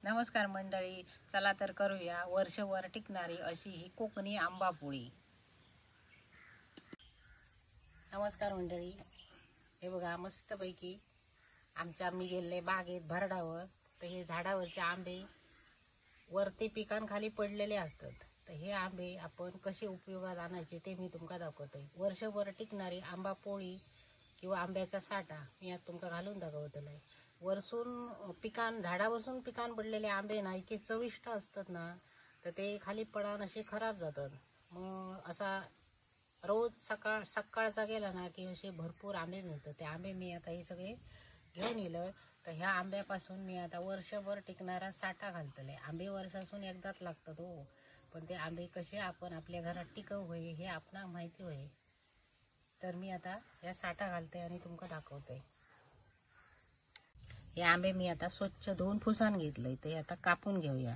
नमस्कार मंडळी, चला तर करूया वर्षभर टिकणारी अशी ही कोकणी आंबा पोळी। नमस्कार मंडळी, हे बघा मस्तपैकी आमच्या मी गेले बागेत भरडावर, तर हे झाडावरचे आंबे वरती पिकांखाली पडलेले असतात, तर हे आंबे आपण कसे उपयोगात आणायचे ते मी तुमका दाखवते। वर्षभर टिकणारी आंबा पोळी किंवा आंब्याचा साठा मी आज तुमका घालून दाखवतले। वरसून पिकां झाडावरसून पिकां पडलेले आंबे ना इतके चविष्ट असतात ना, तर ते खाली पडान असे खराब जातात। मग असा रोज सकाळ सकाळचा गेला ना की असे भरपूर आंबे मिळतात। ते आंबे मी आता हे सगळे घेऊन येलं, तर ह्या आंब्यापासून मी आता वर्षभर टिकणारा साठा घालतले। आंबे वर्षासून एकदाच लागतात हो, पण ते आंबे कसे आपण आपल्या घरात टिकवू होई हे आपणाक माहिती होई। तर मी आता या साठा घालते आणि तुमका दाखवते। हे आंबे मी आता स्वच्छ धुवून फुसान घेतले, ते आता कापून घेऊया।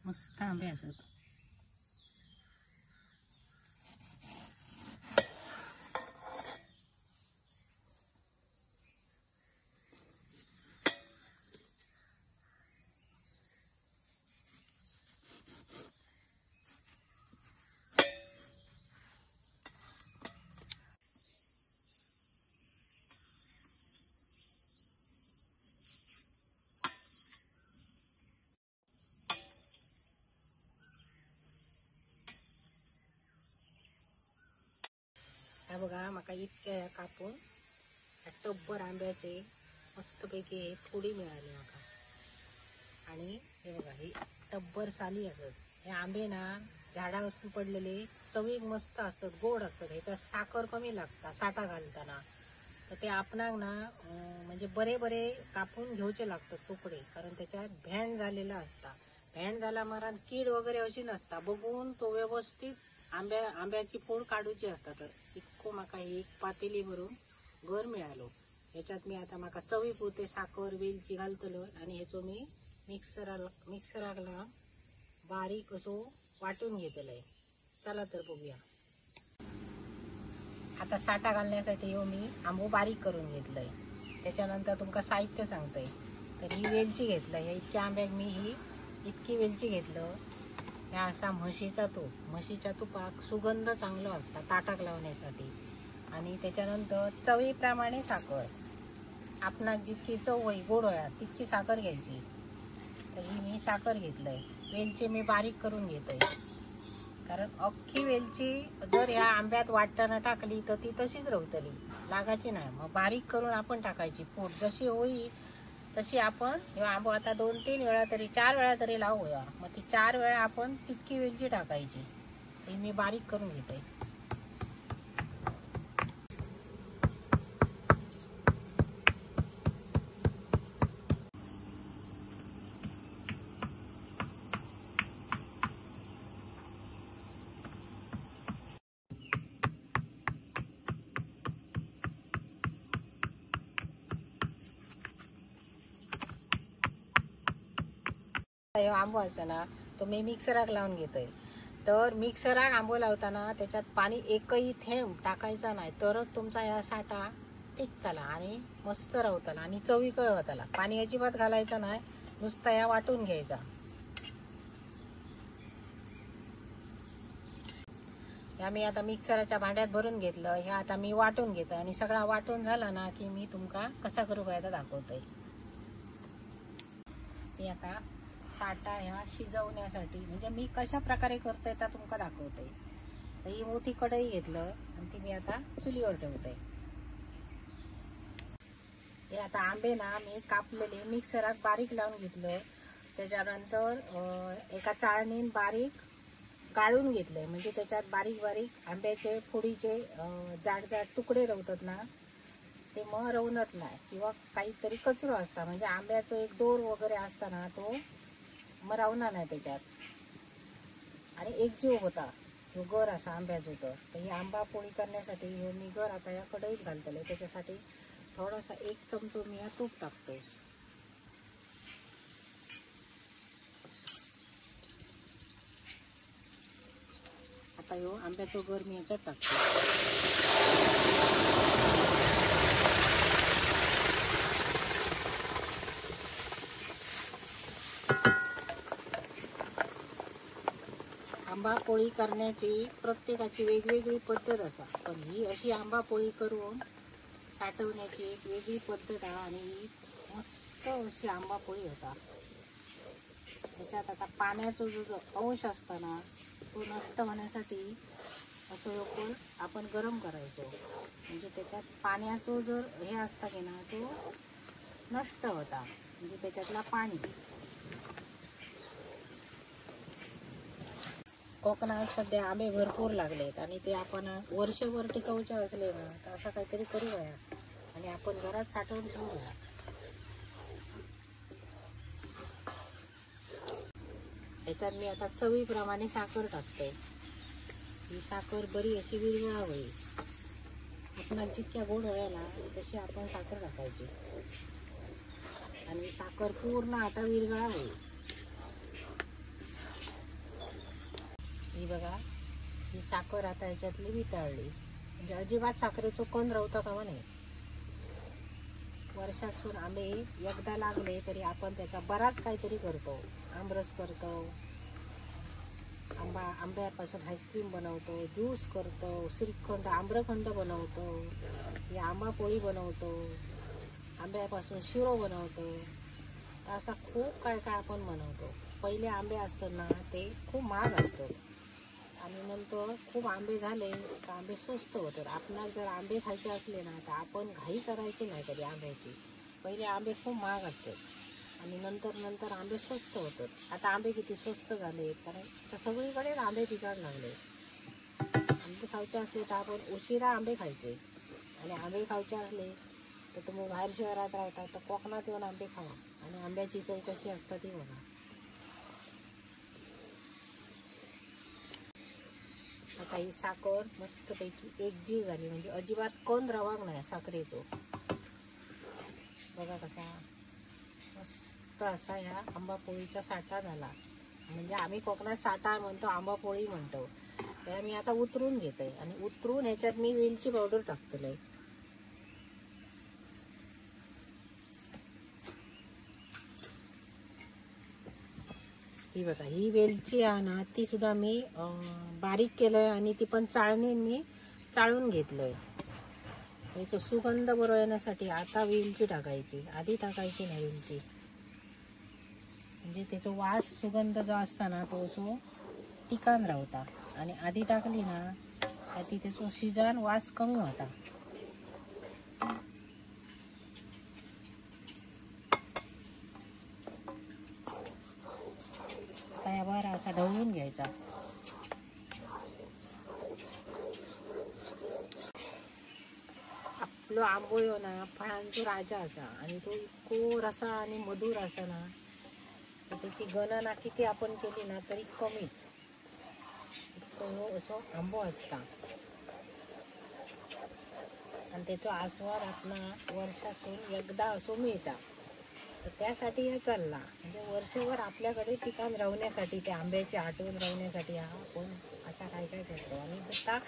मस्त आंबे असत। हा बघा माका इतक्या कापून टब्बर आंब्याचे मस्तपैकी हे फोडी मिळाली माका। आणि हे बघा हे टब्बर साली असत। हे आंबे ना झाडावरून पडलेले चवीक मस्त असतात, गोड असतात, ह्याच्यात साखर कमी लागता साठा घालताना, तर ते आपणाक ना म्हणजे बरे बरे कापून घेवचे लागतात तुकडे, कारण त्याच्यात भेंड झालेला असता। भेंड झाला मरान कीड वगैरे अशी नसता, बघून तो व्यवस्थित आंब्याची फोड काढूची असता। तर इतको माका एक पातेली भरून गर मिळालो। ह्याच्यात मी आता माका चवी पुरते साखर वेलची घालतलो आणि ह्याचो मी मिक्सराक बारीक असो वाटून घेतलंय। चला तर बघूया। आता साठा घालण्यासाठी हो मी आंबो बारीक करून घेतलंय। त्याच्यानंतर तुमका साहित्य सांगतोय। तर ही वेलची घेतलं, ह्या इतक्या आंब्याक मी ही इतकी वेलची घेतलं। ह्या असा म्हशीचा तूप, म्हशीच्या तुपाक सुगंध चांगला असता ताटाक लावण्यासाठी। आणि त्याच्यानंतर चवीप्रमाणे साखर, आपणाक जितकी चव होई गोड होया तितकी साखर घ्यायची। तर ही मी साखर घेतलंय। वेलची मी बारीक करून घेतोय, कारण अख्खी वेलची जर ह्या आंब्यात वाटताना टाकली तर ती तशीच रवतली, लागायची नाही। मग बारीक करून आपण टाकायची, पोट जशी होई तशी आपण हे आंबो आता 2-3 वेळा तरी 4 वेळा तरी लावूया, मग ती 4 वेळा आपण तितकी वेलची टाकायची। ती मी बारीक करून घेते। आंबो असता ना तो मी मिक्सराक लावून घेतोय। तर मिक्सराक आंबो लावताना त्याच्यात पाणी एकही थेंब टाकायचा नाही, तरच तुमचा ह्या साठा टिकतला आणि मस्त राहतला आणि चवीकय होतला। पाणी अजिबात घालायचं नाही, नुसता ह्या वाटून घ्यायचा। ह्या मी आता मिक्सराच्या भांड्यात भरून घेतलं, ह्या आता मी वाटून घेतो आणि सगळा वाटून झाला ना की मी तुमका कसा करू काय दाखवतोय। मी आता साठा ह्या शिजवण्यासाठी म्हणजे मी कशा प्रकारे करते त्या तुमका दाखवते। तर ही मोठी कढई घेतलं आणि ती मी आता चुलीवर ठेवते। हे आता आंबे ना मी कापलेले मिक्सरात बारीक लावून घेतलं, त्याच्यानंतर एका चाळणीत बारीक गाळून घेतले, म्हणजे त्याच्यात बारीक बारीक आंब्याचे फोडीचे जाड जाड तुकडे रवतात ना ते मग रवणत नाही, किंवा काहीतरी कचरो असता म्हणजे आंब्याचो एक दोर वगैरे असताना तो मग रावणार नाही त्याच्यात, आणि एकजीव होता ह्यो गर असा आंब्याचो। तर ही आंबा पोळी करण्यासाठी ह्यो मी गर आता या कढईत घालतले। त्याच्यासाठी थोडासा 1 चमचो मी हा तूप टाकतोय। ह्यो आंब्याचो गर मी ह्याच्यात टाकतो. आंबा पोळी करण्याची प्रत्येकाची वेगवेगळी पद्धत असा, पण ही अशी आंबा पोळी करून साठवण्याची एक वेगळी पद्धत आहे आणि ही मस्त अशी आंबा पोळी होता. त्याच्यात आता पाण्याचा जो जो अंश असताना तो नष्ट होण्यासाठी असं कोल आपण गरम करायचो, म्हणजे त्याच्यात पाण्याचो जर हे असता की ना तो नष्ट होता, म्हणजे त्याच्यातला पाणी. कोकणात सध्या आंबे भरपूर लागलेत आणि ते आपण वर्षभर टिकवचे असले ना तर असं काहीतरी करूया आणि आपण घरात साठवून ठेवूया. त्याच्यात मी आता चवीप्रमाणे साखर टाकते. ही साखर बरी अशी विरघळावी, आपणाला जितक्या गोड व्हायला तशी आपण साखर टाकायची आणि साखर पूर्ण आता विरघळावी. ही बघा ही साखर आता ह्याच्यातली वितळली, म्हणजे अजिबात साखरेचो कण रावता कामा नये. वर्षातून आंबे एकदा लागले तरी आपण त्याचा बराच काहीतरी करतो. आमरस करतो, आंब्यापासून आईस्क्रीम बनवतो, ज्यूस करतो, श्रीखंड आम्रखंड बनवतो, ही आंबा पोळी बनवतो, आंब्यापासून शिरो बनवतो. तर असा खूप काय काय आपण बनवतो. पहिले आंबे असतात ना ते खूप महाग असतात आणि नंतर खूप आंबे झाले तर आंबे स्वस्त होतात. आपणाला जर आंबे खायचे असले ना तर आपण घाई करायची नाही कधी आंब्याची. पहिले आंबे खूप महाग असतात आणि नंतर नंतर आंबे स्वस्त होतात. आता आंबे किती स्वस्त झाले, कारण आता सगळीकडेच आंबे पिकायला लागले. आंबे खायचे असले तर आपण उशिरा आंबे खायचे आणि आंबे खायचे असले तर तुम्ही बाहेर शहरात राहता तर कोकणात येऊन आंबे खावा आणि आंब्याची चव कशी असतात ती बघा. आता ही साखर मस्तपैकी एकजीव झाली, म्हणजे अजिबात कण रवाक नाही साखरेचो. बघा कसा मस्त असा ह्या आंबा पोळीचा साठा झाला. म्हणजे आम्ही कोकणात साठा म्हणतो, आंबा पोळी म्हणतो. तर मी आता उतरून घेते आणि उतरून ह्याच्यात मी वेलची पावडर टाकतले. ही बघा ही वेलची आहे ना ती सुद्धा मी बारीक केलंय आणि ती पण चाळणीने मी चाळून घेतलंय. त्याचा सुगंध बरोबर येण्यासाठी आता वेलची टाकायची, आधी टाकायची नाही वेलची, म्हणजे त्याचा वास सुगंध जो असता ना तो असो टिकान राहता. आणि आधी टाकली ना तर ती त्याचा शिजान वास कमी होता. बरा असा ढवळून घ्यायचा. आपलो आंबो ह्यो ना फळांचो राजा असा आणि तो इतको रसा आणि मधुर असा ना तर त्याची गणना किती आपण केली ना तरी कमीच. इतको असो आंबो असता आणि त्याचो आस्वाद आपणा वर्षातून एकदा असो मिळता. तर त्यासाठी हे चालला, म्हणजे वर्षभर आपल्याकडे टिकान राहण्यासाठी, त्या आंब्याची आठवण राहण्यासाठी हा आपण असा काय काय करतो. आणि जसा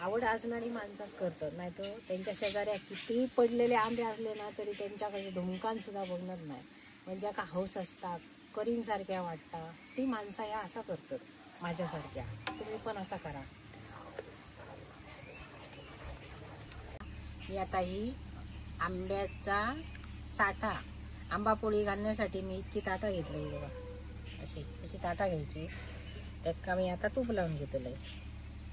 आवड असणारी माणसात करतात, नाही तर त्यांच्या शेजाऱ्या कितीही पडलेले आंबे असले ना तरी त्यांच्याकडे ढुंकांसुद्धा बघणार नाही. म्हणजे का हौस असतात, करीनसारख्या वाटतात ती माणसं ह्या असा करतात माझ्यासारख्या. तुम्ही पण असा करा. मी आता ही आंब्याचा साठा आंबा पोळी घालण्यासाठी मी इतकी ताटा घेतली बघा, अशी अशी ताटा घ्यायची. त्यात का मी आता तूप लावून घेतलं आहे.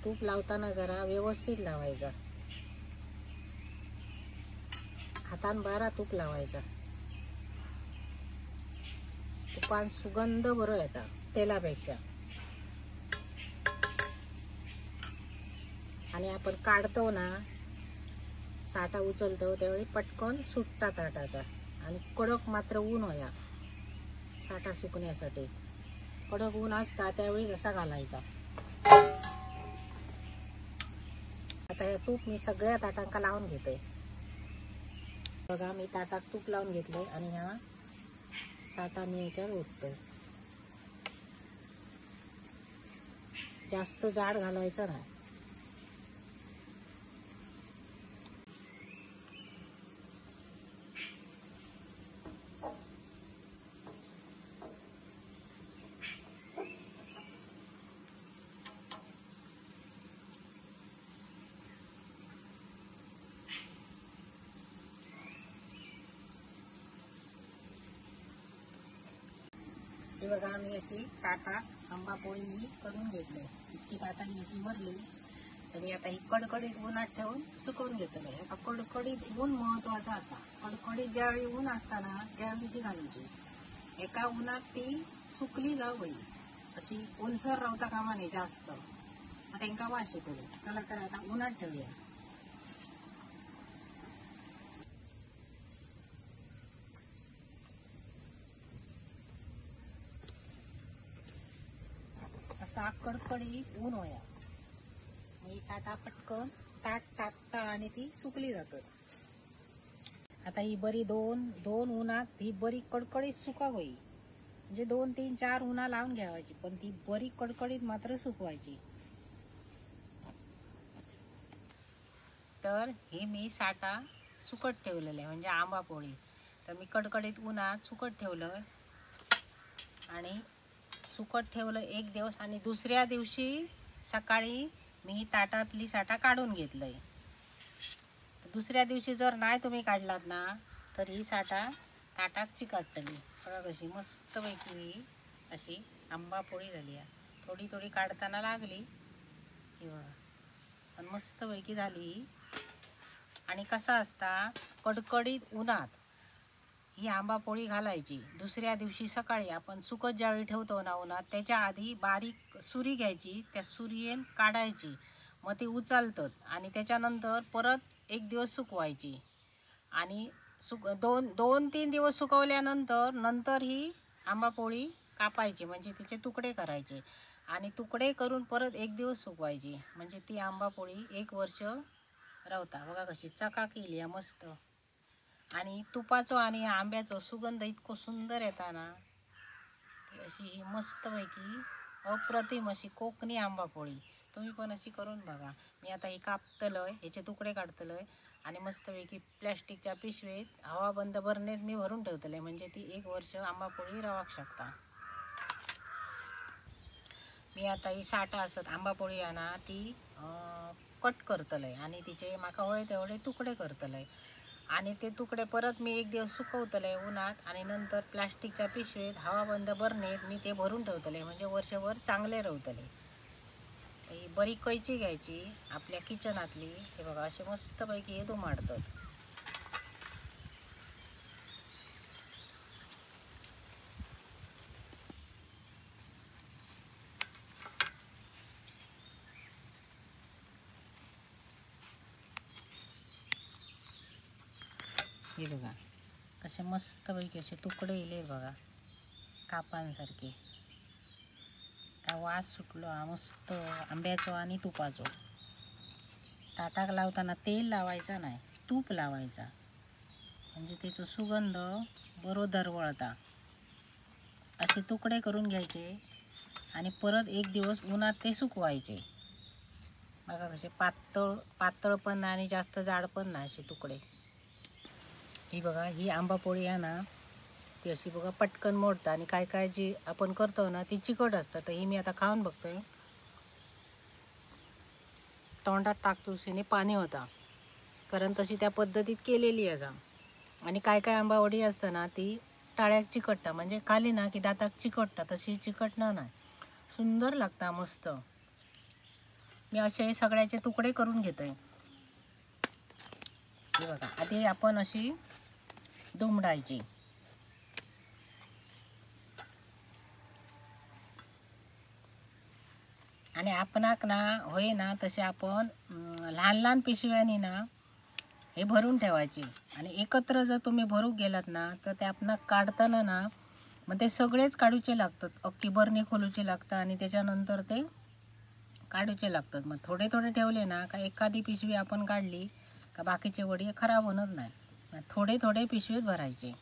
तूप लावताना जरा व्यवस्थित लावायचा, हातान बारा तूप लावायचा. तुपान सुगंध बरो येता तेलापेक्षा. आणि आपण काढतो ना साठा उचलतो त्यावेळी पटकन सुटता ताटाचा. आणि कडक मात्र ऊन होया साठा सुकण्यासाठी, कडक ऊन असता त्यावेळी असा घालायचा. आता हे तूप मी सगळ्या ताटांका लावून घेते. बघा मी ताटात तूप लावून घेतले आणि ह्या साठा मी याच्यात ओततो. जास्त जाड घालायचं नाही। हे बघा आम्ही अशी ताटा आंबा पोळी मी करून घेतले। इतकी ताटा मी अशी भरली। तरी आता ही कडकडीत उन्हात ठेवून सुकवून घेतले। आता कडकडीत ऊन महत्वाचा असा, कडकडीत ज्यावेळी ऊन असताना त्यावेळी ती घालूची, एका उन्हात ती सुकली जावं अशी ओलसर रावता कामा नये जास्त, मग त्यांका वास येतो। चला तर आता उन्हात ठेवूया। कडकडीत ऊन होया म्हणजे ताटा पटकन ताट टाकता आणि ती सुकली जातात। आता ही बरी दोन दोन उन्हात ही बरी कडकडीत सुका होई, म्हणजे 2 3 4 उन्हा लावून घ्यावायची, पण ती बरी कडकडीत मात्र सुकवायची। तर हे मी साठा सुकट ठेवलेलं आहे म्हणजे आंबा पोळी। तर मी कडकडीत उन्हात सुकट ठेवलं आणि सुकट ठेवलं एक दिवस आणि दुसऱ्या दिवशी सकाळी मी ताटातली साठा काढून घेतलंय। दुसऱ्या दिवशी जर नाही तुम्ही काढलात ना तर ही साठा ताटाक चिकटतली। बघा कशी मस्तपैकी अशी आंबा पोळी झाली आहे। थोडी थोडी काढताना लागली ही बघा, पण मस्तपैकी झाली। आणि कसा असता कडकडीत उन्हात ही आंबा पोळी घालायची। दुसऱ्या दिवशी सकाळी आपण सुकत ज्यावेळी ठेवतो ना उन्हात त्याच्या आधी बारीक सुरी घ्यायची, त्या सुरीयेन काढायची, मग ती उचलतात आणि त्याच्यानंतर परत एक दिवस सुकवायची आणि 2 3 दिवस सुकवल्यानंतर नंतर ही आंबा पोळी कापायची, म्हणजे तिचे तुकडे करायचे आणि तुकडे करून परत एक दिवस सुकवायची, म्हणजे ती आंबा पोळी 1 वर्ष रावता। बघा कशी चकाक केली आहे मस्त। आणि तुपाचो आणि आंब्याचो सुगंध इतको सुंदर येता ना, अशी ही मस्तपैकी अप्रतिम अशी कोकणी आंबा पोळी तुम्ही पण अशी करून बघा। मी आता ही कापतलय, ह्याचे तुकडे काढतलय आणि मस्तपैकी प्लॅस्टिकच्या पिशवीत हवाबंद बरणीत मी भरून ठेवतलय, म्हणजे ती 1 वर्ष आंबा पोळी रावूक शकता। मी आता ही साठा असत आंबा पोळी आहे ना ती कट करतलय आणि तिचे माका होय तेवढे तुकडे करतलय आणि ते तुकडे परत मी एक दिवस सुकवतले उन्हात आणि नंतर प्लास्टिकच्या पिशवीत हवाबंद बरणीत मी ते भरून ठेवतले, म्हणजे वर्षभर चांगले राहतले। ही बरी कैची घ्यायची आपल्या किचनातली, हे बघा असे मस्तपैकी हे दुमाडतात। हे बघा कसे मस्तपैकी असे तुकडे येले बघा कापांसारखे, काय वास सुटलो हा मस्त आंब्याचो आणि तुपाचो। ताटाक लावताना तेल लावायचा नाही, तूप लावायचा, म्हणजे त्याचो सुगंध बरो दरवळता। असे तुकडे करून घ्यायचे आणि परत एक दिवस उन्हात ते सुकवायचे। बघा कसे पातळ पातळ पण नाही आणि जास्त जाड पण नाही असे तुकडे। ही बघा ही आंबा पोळी आहे ना ती अशी बघा पटकन मोडतं आणि काय काय जी आपण करतो ना ती चिकट असतात। तर ही मी आता खाऊन बघतोय, तोंडात टाकतोशीने पाणी होता, कारण तशी त्या पद्धतीत केलेली आहे। आणि काय काय आंबावडी असतं ना ती टाळ्यात चिकटता, म्हणजे खाली ना की दातात चिकटता, तशी चिकटणार नाही, सुंदर लागता मस्त। मी असे सगळ्याचे तुकडे करून घेतोय। हे बघा आधी आपण अशी दुमडायची, आणि आपणाक ना होय ना तसे आपण लहान लहान पिशव्यांनी ना हे भरून ठेवायचे। आणि एकत्र जर तुम्ही भरू गेलात ना तर ते आपणाक काढताना ना मग ते सगळेच काढूचे लागतात, अख्खी बरणी खोलूची लागतात आणि त्याच्यानंतर ते काढूचे लागतात। मग थोडे थोडे ठेवले ना का एखादी पिशवी आपण काढली का बाकीचे वडी खराब होणार नाही, थोडे थोडे पिशवीत भरायचे।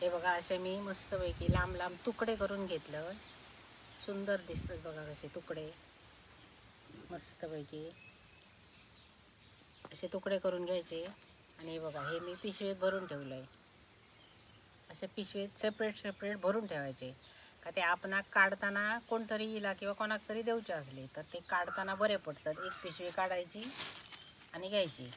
हे बघा असे मी मस्तपैकी लांब लांब तुकडे करून घेतलं। सुंदर दिसतात बघा कसे तुकडे, मस्तपैकी असे तुकडे करून घ्यायचे। आणि हे बघा हे मी पिशवीत भरून ठेवलं आहे। असे पिशवीत सेपरेट सेपरेट भरून ठेवायचे, का ते आपणाक काढताना कोणतरी इला किंवा कोणाक तरी देऊचे असले तर ते काढताना बरे पडतात। एक पिशवी काढायची आणि घ्यायची।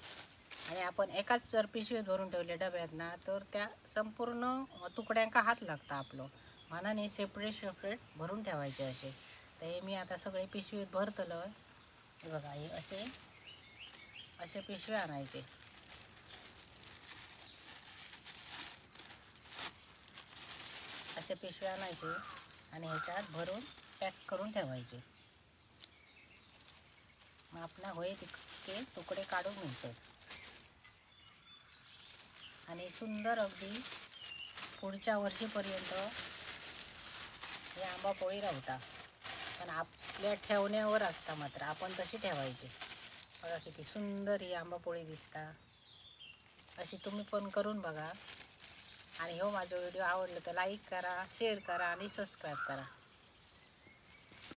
आणि आपण एकाच जर पिशवीत भरून ठेवले डब्यात ना तर त्या संपूर्ण तुकड्यांका हात लागता आपलं, म्हणून सेपरेट सेपरेट भरून ठेवायचे असे। तर हे मी आता सगळे पिशवीत भरतलं। हे बघा हे असे असे पिशवे आणायचे। असे पिशवे आणायचे आणि ह्याच्यात भरून पॅक करून ठेवायचे। मग आपला होय तितके तुकडे काढून मिळतात आणि सुंदर अगदी पुढच्या वर्षीपर्यंत हे आंबा पोळी राहता। पण आपल्या ठेवण्यावर असता, मात्र आपण तशी ठेवायची। बघा किती सुंदर ही आंबा पोळी दिसता। अशी तुम्ही पण करून बघा। आणि हो माझा व्हिडिओ आवडला तर लाईक करा, शेअर करा आणि सबस्क्राईब करा।